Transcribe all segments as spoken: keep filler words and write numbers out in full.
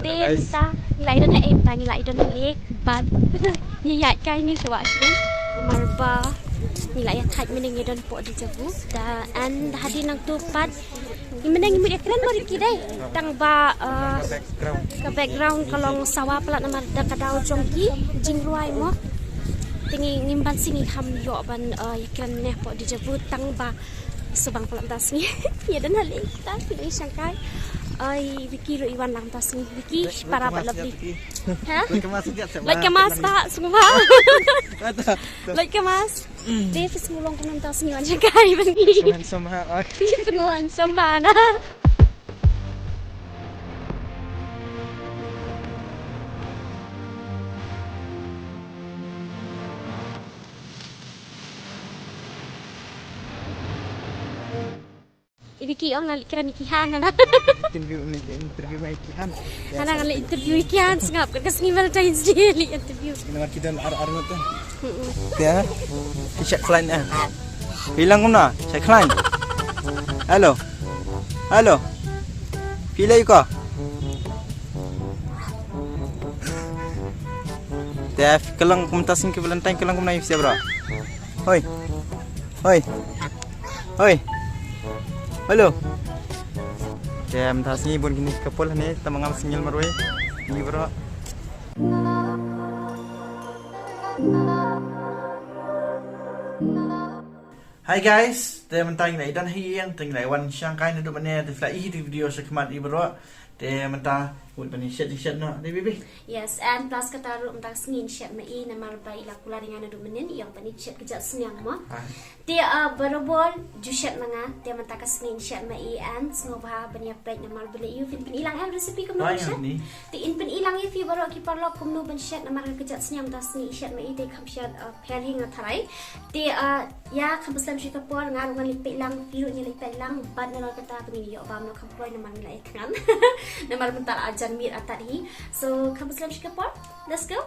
Te mynta ngi la ïa don ha, eh, mynta ngi la ïa don ha lake bad ngi ïaid kai ngi shuwa shuwa. Namar ba ngi la ïa thait mynne ngi don hapoh Deja Vu. Da, and hadien nangtu pat ngi mynne ngi mut ïa kren mo Ricky dei. Tang ba, eh, ka background ka long sawa palat namar da ka daw jong ki jingrwai mo. Te ngi ngim ban sngi kham ïoh ban, eh, ïa kren ne hapoh Deja Vu tang ba Shu bang palat mynta sngi. Ïa don ha lake ta phi dei shangkai. Ai Vicky ruh i wan lang mynta sngi. Vicky para bad Lovely. Ha? Lait ka mask ba, sngewbha. Lait ka mask. Dei phi sngewlong kumno mynta sngi wan shangkai bad ngi. Handsome ha. Phi sngewlong handsome ba na. I Vicky ong nga leit kren ïa ki Han hana. Interview ni, interview ma ki Han. Hana nga leit interview ïa ki Han, sngap ka sngi Valentine's Day leit interview. Namar ki don ar ar ngut. Te ki shait khlaiñ eh. Phi lang kumno? Shait khlaiñ. Hello. Hello. Phi leh ïa ko. Te ka long kumta sngi ki Valentine ka long kumno ïa phi bro. Hoi. Hoi. Hoi. Hello. Te mynta sngi bun kine ki couple hangne, tang ba ngam sngew marwei. Ni bro. Hi guys, te mynta ngi la ïa don ha ïing, te ngi la ïa wan shangkai naduh mynne, te phi la ïohi ïa ka video shakhmat i bro. Te mynta mut ban ïa shet ïa shet noh, dei baby. Yes, and plus kata ruh mynta ka sngi in shet ma i namar ba i la kular ïa nga naduh mynnin, i ong ban ïa shet ka jait sniang mo. Ah. Te, ah, barabor ju shet ma nga, te mynta ka sngi in shet ma i and sngewbha ban ïa peit namar ba lei ïa phin pyni lang em recipe kumno ban shet. Te in pyni lang ïa phi baroh ki paralok kumno ban shet namar ka jait sniang mynta ka sngi i shet ma i te kham shet, ah, pher hi nga tharai. Te, ah, ïa kham pynslem shuh ka por nga ruh ngan leit peit lang, phi ruh ngi leit peit lang, bad nalor kata ba ngin ïoh bam noh kham kloi namar ngi la ïa thngan. Namar mynta la jan miet atat hi. So kham pynslem shuh ka por. Let's go.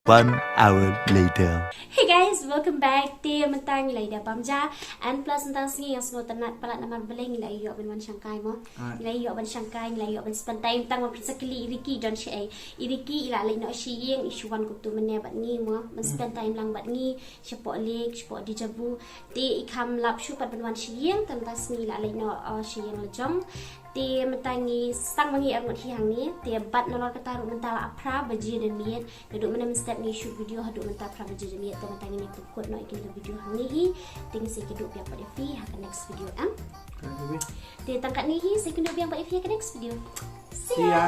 One hour later. Hey guys, welcome back. Te mynta ngi la ïa bam ja and plus mynta sngi ïa sngewtynnat palat namar balei ngi la ïoh ban wan shangkai mo. Ngi la ïoh ban shangkai, ngi la ïoh ban spend time tang mo. Sa kylli i Ricky don shaei. I Ricky i la leit noh sha ïing, i shu wan kumtu mynne bad ngi mo. Ban spend time lang bad ngi shapoh lake, shapoh Dijabu. Te i kham lap shuh pat ban wan sha ïing, te mynta sngi i la leit noh sha ïing la jong. Te mynta ngi sdang ma ngi arngut hi hangne. Te bad nalor kata ruh mynta la phra baje da miet. Naduh mynne mynstep ngi shoot video haduh mynta phra baje da miet. Te mynta ngin ïa pynkut noh ïa kine ki video hangne hi. Te ngin sa ïakynduh biang bad ïa phi ha ka next video em. Te tang katne hi, sa ïakynduh biang bad ïa phi ha ka next video. See ya.